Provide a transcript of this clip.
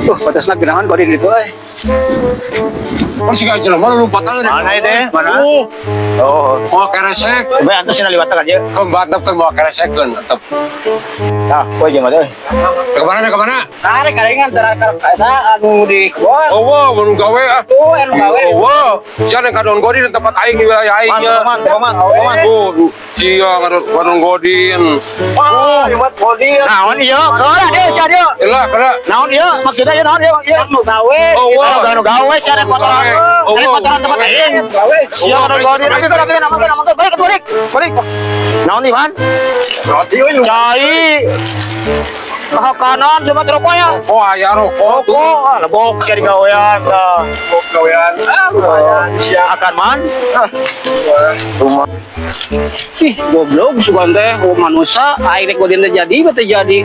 Tuh, batasna gerangan kau di ditu euy. Oh, si jelema lu lompat aja. Mana itu? Mana? Oh, Oh, mau keresek. coba antus cenah liwat ka dieu. Kembat teh mau keresekeun tetep. Tah, kowe jeung mah euy. Kemana kemana? Tarik karingan antara eta anu di kebon. Oh, wow, nu gawe ah. Tuh, anu gawe. Oh, wow. Sia yang kadon godin tempat aing di wilayah Man, aingnya. man, man, man. Oh, sia kadon kadon godin. Oh, liwat godin. Naon ieu? Keula deui sia dieu. Elah, kada. Naon ieu? Maksudnya ieu naon ieu? Ieu Anu gawe. Oh, wow. anu gawe sia ada kotoran. Oh, Ada wow. kotoran tempat aing. Gawe. Sia anu godin. Tapi tapi nama nama balik balik. Balik. Naon ieu, Man? Roti we. Cai. Ke kanan cuma rokok ya. Oh, aya rokok. Rokok, ah, lebok sia digawean tah. Gawean. Ah, lumayan sia. Akan man. Rumah. Ih, goblok sugan teh, oh manusia, aing rek godin teh jadi, bete jadi.